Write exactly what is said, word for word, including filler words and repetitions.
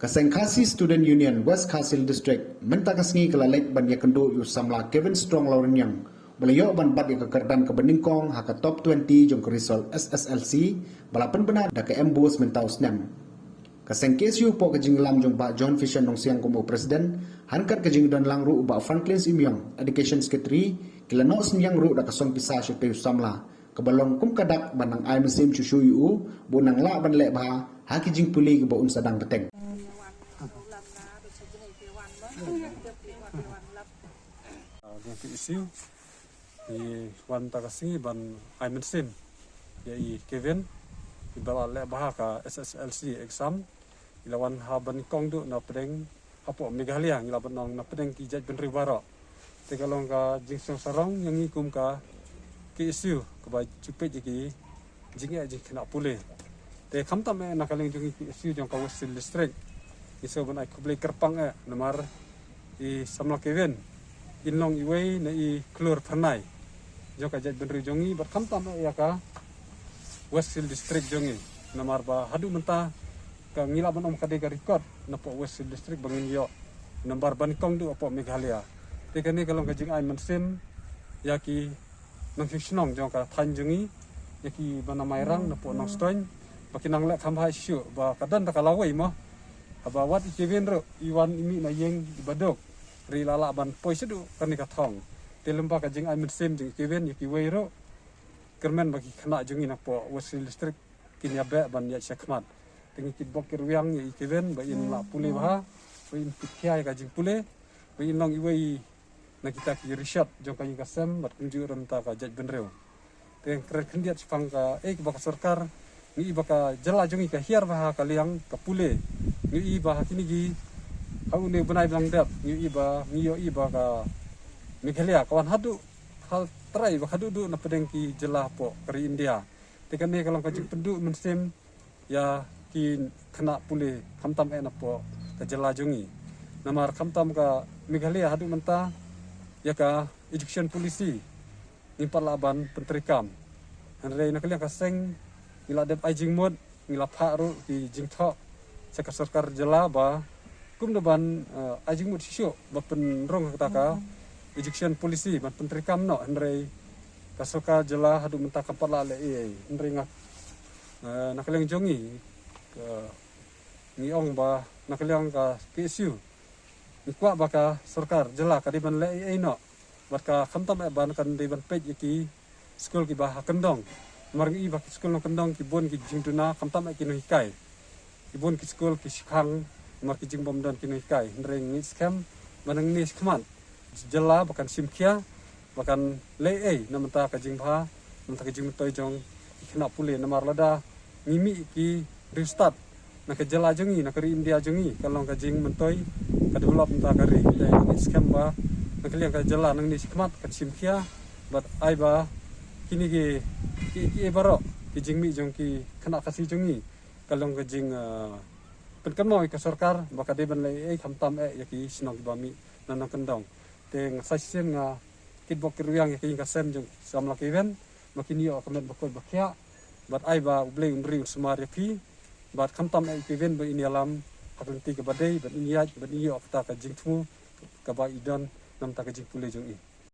Ka seng Khasi Student Union West Khasi Hills District mynta ka sngi ka la leit ban ïakynduh ïa u samla Kevin Strong Lawriniang ba la ïoh ban bat ïa ka kyrdan kaba nyngkong ha ka top twenty jong ka result S S L C ba la pynbna da ka MBOSE mynta u snem. Ka seng K S U hapoh ka jingïalam jong Bah John Fisher Nongsiang kum u president, ryngkat ka jingdon lang ruh u Bah Franklin Simiong, education secretary, ki la noh synñiang ruh da ka song pisa sha utei u samla kaba long kum ka dak ban nang ai mynsiem shuh shuh ïa u ba un nang lah ban leh bha ha ki jingpule kiba un sa dang bteng. Ah, jong K S U, ngi wan mynta ka sngi ban ai mynsiem ïa i Kevin, iba la leh bha ha ka S S L C exam, i la wan ha ba nyngkong duh na pdeng hapoh Meghalaya, ngi lah ban ong na pdeng ki jaitbynriew baroh. Te ka long ka jingsngew sarong ïa ngi kum ka K S U kaba ju peit ïa ki jingeh jingkhynnah pule. Te khamtam eh na ka liang jong ngi K S U jong ka West Hills District, ngi sngew ban ai khublei kyrpang eh namar i samla Kevin in long iwei na i khlur phyrnai jong ka jaitbynriew jong ngi bad khamtam eh ïa ka West Hills District jong ngi. Namar ba haduh mynta ka ngi lah ban ong ka dei ka record napoh West Hills District ba ngin ïoh nambar ba nyngkong duh hapoh Meghalaya. Te kane ka long ka jingai mynsiem ïa ki nongshong shnong jong ka thaiñ jong ngi, ïa kiba na Mairang napoh Nongstoiñ ba ki nang leh kham bha shuh ba ka don da ka lawei mo. Haba wat i Kevin ruh i wan i mih na ïing iba duk, hynrei i la lah ban poi shaduh kane ka thong. Te lympa ka jingai mynsiem jong i Kevin ïa kiwei ruh, kyrmen ba ki khynnah jong ngi napoh West Hills District kin ïa beh ban ïaid shakhmat. Te ngi kitbok kitrwiang ïa i Kevin ba in lah pule bha, ba in pyrkhia ïa ka jingpule, ba in long iwei na kita ki rishot jong ka ïing ka sem bad kumjuh ruh na ka jaitbynriew. Te kren khyndiat shaphang kaei kaba ka sorkar, ngi i ba ka jylla jong ngi ka hiar bha ha ka liang ka pule. Ngi i ba ha kine ki, ha une u bnai ba la dep, ngi i ba, ngi ïohi ba ka Meghalaya ka wan haduh, ha trai ba haduh duh na pdeng ki jylla hapoh ka ri India. Te kane ka long ka jingpynduh mynsiem ïa ki khynnah pule khamtam eh napoh ka jylla jong ngi. Namar khamtam ka Meghalaya haduh mynta ïa ka education policy ngim pat lah ban pyntreikam. Hynrei na ka liang ka seng ngi la dep ai jingmut, ngi la phah ruh ki jingthoh sha ka sorkar jylla ba kumno ban, eh, ai jingmut shisha ba pynrung kata ka education policy ban pyntreikam noh, hynrei ka sorkar jylla haduh mynta kam pat lah leh ei ei. Hynrei nga, eh, na ka liang jong ngi, eh, ngi ong ba na ka liang ka K S U ngi kwah ba ka sorkar jylla ka dei ban leh ei ei noh. Bad ka khamtam eh ban kan dei ban peit ïa ki skul kiba ha kyndong. Namar ngi i ba ki skul nongkyndong ki bun ki jingduna khamtam eh ki nonghikai. Ki bun ki skul ki shipang namar ki jingbym don ki nonghikai. Hynrei ngi skhem ba nangne shakhmat jylla ba kan shim khia ba kan leh ei na bynta ka jingbha, na bynta ka jingmyntoi jong ki khynnah pule namar lada ngi mih ki riewstad na ka jylla jong ngi, na ka ri India jong ngi, ka long ka jingmyntoi, ka develop mynta ka ri. Te ngi skhem ba na ka liang ka jylla nangne shakhmat kan shim khia bad ai ba kine ki, ki, ki baroh ki jingmih jong ki khynnah Khasi jong ngi ka long ka jing, ah, pynkynmaw ïa ka sorkar ba ka dei ban leh ei ei khamtam eh ïa ki shnong kiba mih na nongkyndong. Te nga sa shisien nga kitbok kitrwiang ïa ka ïing ka sem jong samla Kevin ba kin ïoh ka met bakhuid bakhiah. Bad ai ba U Blei un ri un sumar ïa phi. Bad khamtam eh ïa Kevin ba in ïalam ha ka lynti kaba dei, bad in ïaid, bad in ïoh kata ka jingthmu kaba i don na bynta ka jingpule jong i.